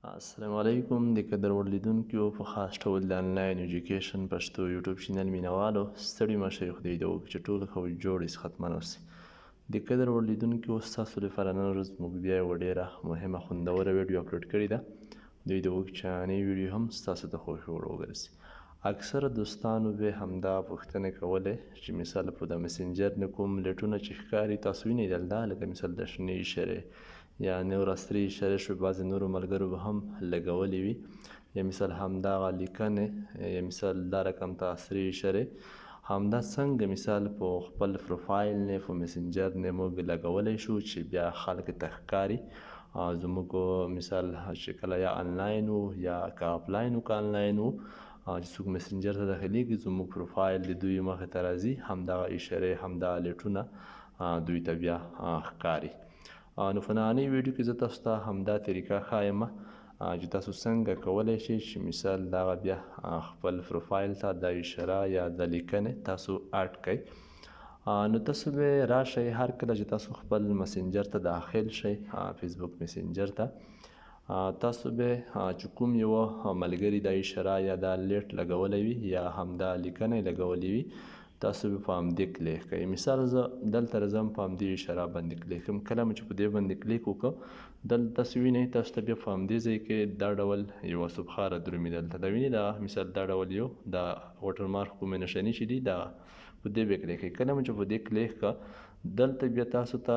السلام علیکم د قدر وړ لیدونکیو، په خاص ډول د انلاین ایجوکیشن پښتو یوټیوب چینل مینوالو، ستړي مه شئ. خدای دې وکړي چې ټول ښه او جوړ صحتمند اوسئ. د قدر وړ لیدونکیو، ستاسو لپاره نن ورځ موږ بیا یوه ډېره مهمه خوندوره ویډیو اپلوډ کړې ده. خدای دې وکړي چې نۍ ویډیو هم ستاسو د خوښې وړ وګرځي. اکثره دوستانو به همدا پوښتنه کوله چې مثال په د مسنجر نه کوم لیټونه چې ښکاري، تاسو وینئ دلته، لکه مثال د شنې اشارې یا نور سرې اشارې شوې، بعضې نورو ملګرو به هم لګولې وي، یا مثال همدغه لیکنې، یا مثال دا رقم ته سرې اشارې، همدا څنګه مثال په خپل پروفایل نه په مسنجر نه موږ لګولی شو چې بیا خلک ته ښکاري زموږ مثال چې کله یا انلاین وو یا که افلاین وو که انلاین وو، چې څوک مسنجر ته داخلېږي، زموږ پروفایل د دوی مخې ته راځي، همدغه اشارې، همدا لیټونه دوی ته بیا ښکاري. نو په نننۍ ویډیو کې زه تاسو ته همدا طریقه ښایم چې تاسو څنګه کولی شئ چې مثال دغه بیا خپل پروفایل ته دا اشاره یا د لیکنې تاسو اډ کړئ. نو تاسو به راشئ، هر کله چې تاسو خپل مسنجر ته داخل شئ، فیسبوک مسنجر ته، تاسو به چې کوم یو ملګري دا اشاره یا دا لیټ لګولی وي یا همدا لیکنه لګولې وي، تاسو به په همدې کلیک کوئ. مثال زه دلته راځم، په همدې اشاره باندې کلیک کوم. کله مې چې په دې باندې کلیک وکړ، دلته تاسو وینئ، تاسو ته بیا په همدې ځای کې دا ډول یوه صفحه را درومي. دلته دا وینئ، دا مثال دا ډول یو دا وټرمارک کومې نښانې چې دي، دا په دې به کلیک کوئ. کله مې چې په دې کلیک کړه، دلته بیا تاسو ته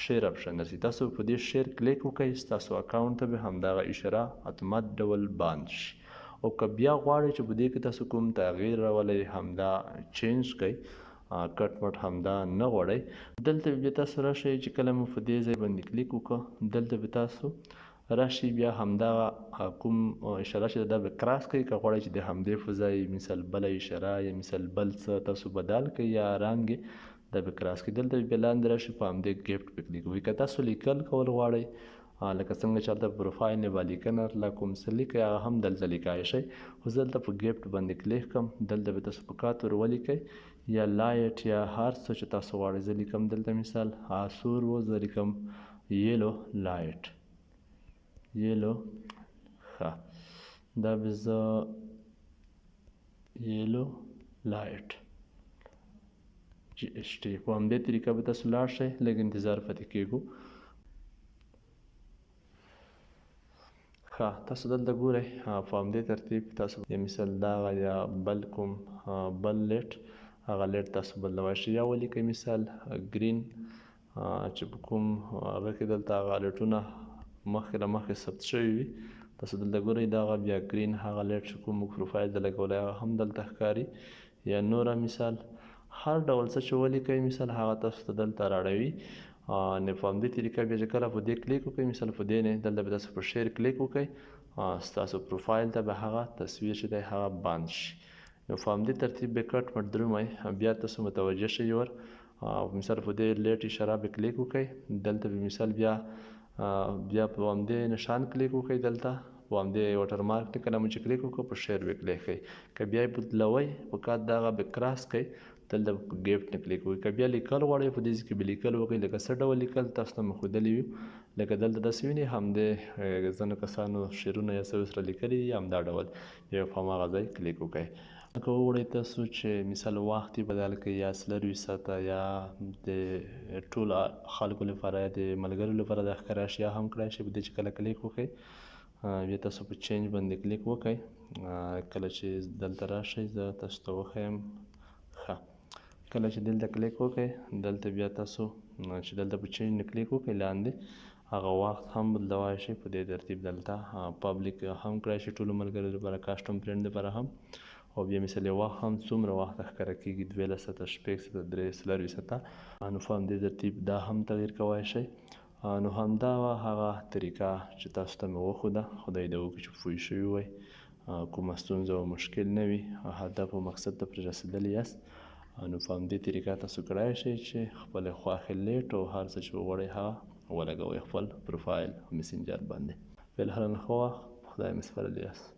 شیر اپشن درځي. تاسو په دې شیر کلیک وکړئ، ستاسو اکاونټ ته به همدغه اشاره اتومات ډول باند شي. او که بیا غواړئ چې په دې کې تاسو کوم تغییر راولئ، همدا چینج کړئ، کټ مټ همدا نه غواړئ، دلته بیا تاسو راشئ چې کله مو په دې ځای باندې کلیک وکړ، دلته به تاسو راشئ، بیا همدغه کوم اشاره چې دا به کراس کړئ. که غواړئ چې د همدې په ځای مثال بله اشاره یا مثال بل څه تاسو بدل کړئ یا رنګ، دا به کراس کړئ. دلته بیا لاندې راشئ، په همدې ګیفټ به کلیک وکړئ. که تاسو لیکل کول غواړئ، لکه څنګه چې هلته پروفایل نه به لیکنه راتله، کوم څه لیکئ، هغه هم دلته لیکای شئ. خو زه دلته په ګیفټ باندې کلیک کوم. دلته به تاسو په کات ور ولیکئ یا لایټ یا هر څه چې تاسو غواړئ. زه لیکم دلته مثال سور و، زه لیکم یلو لایټ، یلو. ښه، دا به زه یلو لایټ جی ایچ ټي. په همدې طریقه به تاسو لاړ شئ، لږ انتظار پاتې کېږو. ښه، تاسو دلته ګورئ، په همدې ترتیب تاسو یا مثال دغه یا بل کوم بل لیټ، هغه لیټ تاسو بدلولی شئ، یا ولیکئ مثال ګرین، چې په کوم هغه کې دلته هغه لیټونه مخکې له مخکې ثبت شوي وي. تاسو دلته ګورئ، دغه بیا ګرین هغه لیټ چې کوم موږ پروفایل ته لګولی، هغه هم دلته ښکاري. یا نوره مثال هر ډول څه چې ولیکئ، مثال هغه تاسو ته دلته راړوي. نو په همدې طریقه بیا چې کله په دې کلیک وکړئ، مثال په دې نه، دلته به تاسو په شیر کلیک وکړئ، ستاسو پروفایل ته به هغه تصویر چې دی هغه باند شي. نو په همدې ترتیب به کټ مټ درومئ. بیا تاسو متوجه شئ ور، مثال په دې لیټ اشاره به کلیک وکړئ، دلته به مثال بیا په همدې نشان کلیک وکړئ، دلته په همدې وټرمارک ته کله مو چې کلیک وکړو، په شیر به کلیک کړئ. که بیا یې بدلوئ، په کار دغه به کراس کړئ، دلته په ګیفټ نه کلیک وکړئ. که بیا لیکل غواړئ، په دې ځای کې به لیکل وکړئ، لکه څه ډول لیکل تاسو ته مې ښودلي وي. لکه دلته تاسو وینئ، همدې ځینو کسانو شعرونه یا څه سره لیکلي دي، همدا ډول بیا په هماغه ځای کلیک وکړئ. که وغواړئ تاسو چې مثال وخت یې بدل کړئ یا 24 ساعته یا د ټولو خلکو لپاره یا د ملګرو لپاره د ښکاره شي، یا هم کړای شئ. په دې چې کله کلیک وکړئ، بیا تاسو په چینج باندې کلیک وکړئ. کله چې دلته راشئ، زه تاسو ته وښیم. ښه، کله چې دلته کلیک وکړئ، دلته بیا تاسو چې دلته په چینج نه کلیک وکړئ، لاندې هغه وخت هم بدلولی شئ. په دې ترتیب دلته پبلیک هم کړای شئ ټولو ملګرو لپاره، کاستم فرند لپاره هم. او بیا مثال یو وخت هم څومره وخت ښکاره کېږي، 12 ساعته، 6 ساعته، 3، 24 ساعته. نو په همدې ترتیب دا هم تغییر کولی شئ. نو همدا وه هغه طریقه چې تاسو ته مې وښوده. خدای دې وکړي چې پوه شوي وئ، کومه ستونزه او مشکل نه وي، هدف او مقصد ته پرې رسېدلي یاست. نو په همدې طریقه تاسو کړای شئ چې خپلې خوښې لیټ او هر څه چې وغواړئ هغه ولګوئ خپل پروفایل مسنجر باندې. فعلاً ښه وخت، خدای مې سپارلی یاست.